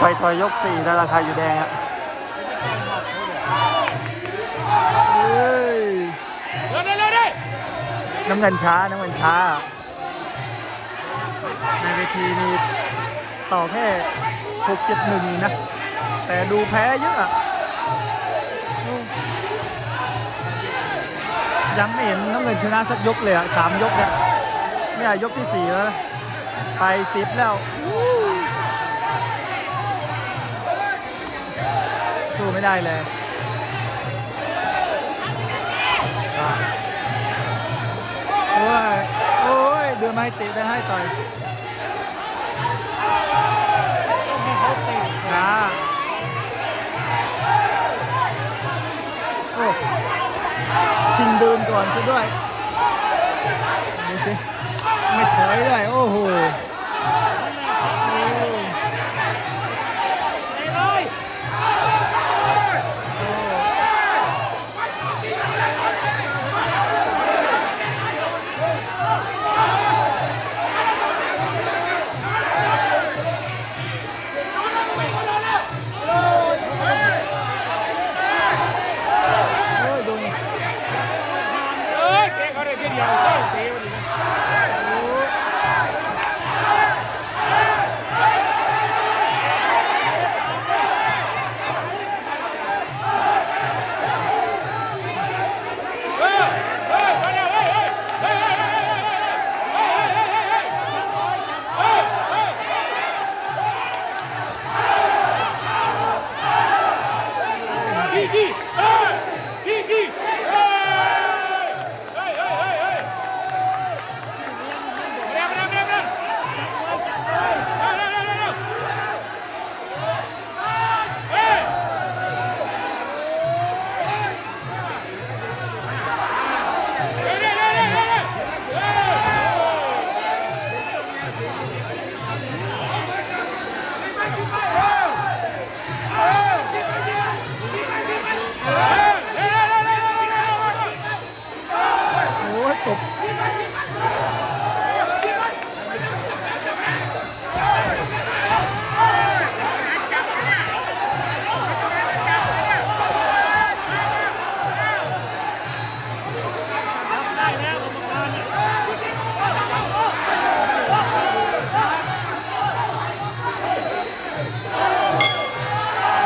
ໄປຕໍ່ຍົກສີ່ແລ້ວລະ ຖ້າຢູ່ແດງອະ. ເອີຍ ນ້ຳເງິນຊ້າ ນ້ຳເງິນຊ້າ. ໃນເວທີນີ້ຕໍ່ແຄ່ຫົກເຈັດໜຶ່ງນີ້ນະ ແຕ່ດູແພ້ເຍອະອະ. ຍັງໄມ່ເຫັນນ້ຳເງິນຊະນະສັກຍົກເລີຍອະ ສາມຍົກແລ້ວ. ນີ້ຍົກທີສີ່ແລ້ວນະ ໄປສິບແລ້ວ. ສູ້ໄມ່ໄດ້ເລີຍ. ໂອ້ຍ ໂອ້ຍ ເດືອນໃໝ່ເຕະໄດ້ໃຫ້ຕ່ອຍ. ຊ້າ ໂອ້ ຊິງເດີນກ່ອນຊະດ້ວຍ. ດູຊິ ໄມ່ຖອຍເລີຍ ໂອ້ໂຫ. ໂອ້ຍ ຕົບ